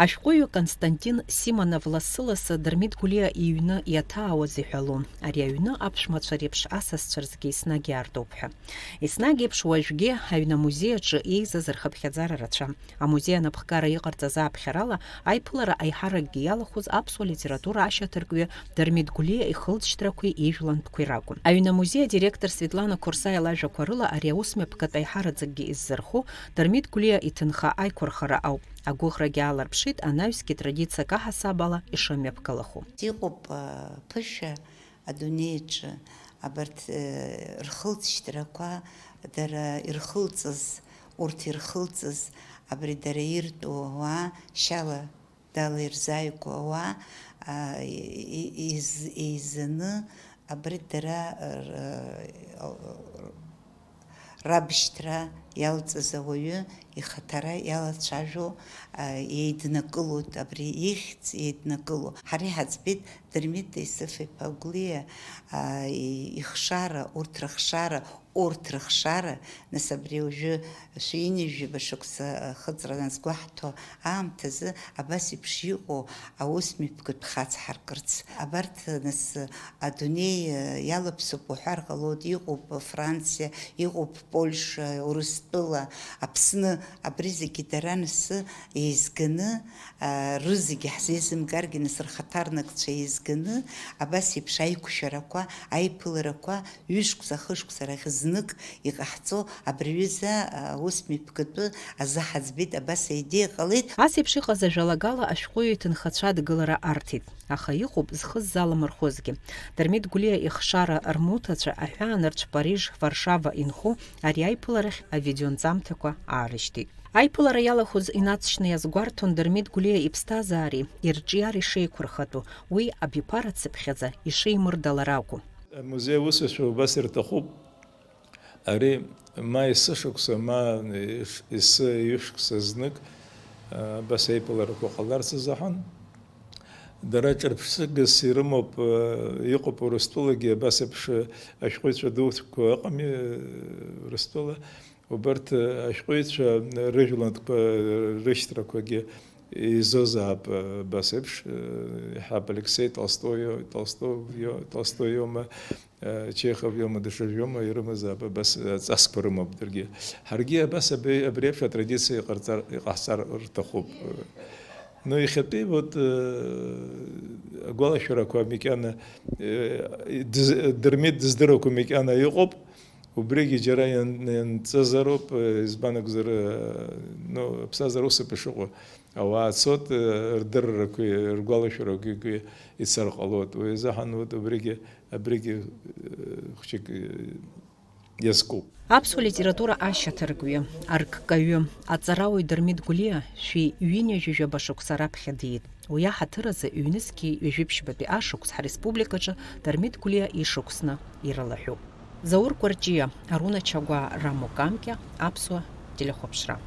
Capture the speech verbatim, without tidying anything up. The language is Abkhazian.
Ашәҟәыҩҩы Константин Симонов лассы-лассы Дырмит Гәлиа иҩны иаҭаауаз иҳәалон, ари аҩны аԥшәмацәа реиԥш асасцәа рзгьы еснагь иаартуп ҳәа. Еснагь еиԥш уажәгьы аҩны амузеи аҿы еизаз рхыԥхьаӡара рацәан. Амузеи анапхгара иҟарҵаз ааԥхьарала, аиԥылара аиҳаракгьы иалахәыз аԥсуа литература ашьаҭаркҩы Дырмит Гәлиа ихылҵшьҭрақәеи ижәлантәқәеи ракәын. Аҩны амузеи адиректор Светлана Қорсаиа лажәақәа рыла, ари аусмҩаԥгатә аиҳараӡакгьы иззырхо Дырмит Гәлиа иҭынха аиқәырхара ауп. Агәыӷрагьы ааларԥшит анаҩсгьы традициак аҳасаб ала ишымҩаԥгалахо. Иҟоуп, а, ԥышәа адунеиаҿы абарҭ, э, рхылҵшьҭрақәа, дара ирхылҵыз, урҭ ирхылҵыз, абри дара иртәу ауаа, шьала дала ирзааигәоу ауаа, а, и-, и-, из-, еизаны, абри дара р-, рабшьҭра иалҵыз ауаҩы ихаҭара иалацәажәо, а, еиднакылоит, абри ихьӡ еиднакыло. Ҳара иҳаӡбеит Дырмит Таисыф-иԥа Гәлиа, а, и-, ихшара, урҭ рыхшара, урҭ рыхшара, нас абри уажәы шәи ҩынҩажәаба шықәса ахыҵра назгәаҳҭо аамҭазы абас еиԥш иҟоу аусмҩаԥгатә хацҳаркырц. Абарҭ, нас, адунеи, э, иалаԥсоуп уҳәар ҟалоит, иҟоуп Франциа, иҟоуп Польша, Урыстәыла, Аԥсны, абри зегьы дара, нас, еизганы, э, рызегьы ҳзеизымгаргьы, нас, рхаҭарнакцәа еизганы, абас еиԥш аиқәшәарақәа, аиԥыларақәа ҩышықәса, хышықәса рахь знык иҟаҳҵо абри аҩыза, а, аусмҩаԥгатәы азы ҳаӡбеит, абас аидеиа ҟалеит. Ас еиԥш иҟаз ажәалагала ашәҟәыҩҩы иҭынхацәа адгылара арҭеит, аха иҟоуп зхы ззаламырхәызгьы. Дырмит Гәлиа ихшара рмуҭацәа аҳәаанырцә Париж, Варшава инхо ари аиԥыларахь авидеонҵамҭақәа аарышьҭит. Аиԥылара иалахәыз инацшьны иазгәарҭон Дырмит Гәлиа иԥсҭазаареи ирҿиареи шеиқәырхатәу, уи абиԥара цыԥхьаӡа ишеимырдалар акәу. Амузеи аусзуҩцәа убас ирҭахуп. Ари ма есышықәса, ма еш-, ес-, ҩышықәса знык, а, абас аиԥыларақәа ҟаларц азыҳәан. Дара ҿырԥшыгас ирымоуп, а, иҟоуп Урыстәылагьы абас еиԥш ашәҟәыҩҩцәа дуқәа ыҟами, Урыстәыла. Убарҭ ашәҟәыҩҩцәа рыжәлантәқәа рышьҭрақәагьы еизозаап, абас еиԥш, иаҳҳәап, Алексеи Толстои, Толстои, Толстои иоума, Чехов иоума, даҽаӡә иоума, ирымазаап, абас аҵасқәа рымоуп даргьы. Ҳаргьы абас абри, абри еиԥш атрадициа иҟарҵар, иҟаҳҵар рҭахуп. Ну, иахьатәи, вот, агәалашәарақәа макьана, дыз-, Дырмит дыздыруақәа макьана иҟоуп. Убригьы џьара иан-, ианҵызароуп, э, избан акәзар, э, ну, аԥсҭазаара усоуп ишыҟоу. Ауаа цоит, э, рдыррақәеи ргәалашәарақәеи ицар ҟалоит. Уи азыҳәан, вот, убригьы, абригьы, э, хәыҷык, э, иазкуп. Аԥсуа литература ашьаҭаркҩы, арккаҩы, аҵарауаҩ Дырмит Гәлиа шәи ҩынҩажәижәаба шықәса раԥхьа диит. Уи аҳаҭыр азы ҩнызқьи ҩажәи ԥшьбатәи ашықәс ҳреспубликаҿы Дырмит Гәлиа ишықәсны ирылаҳәуп. Заур Кәарҷиа, Аруна Чагәаа, Рамо Камкьа, Аԥсуа телехәаԥшра.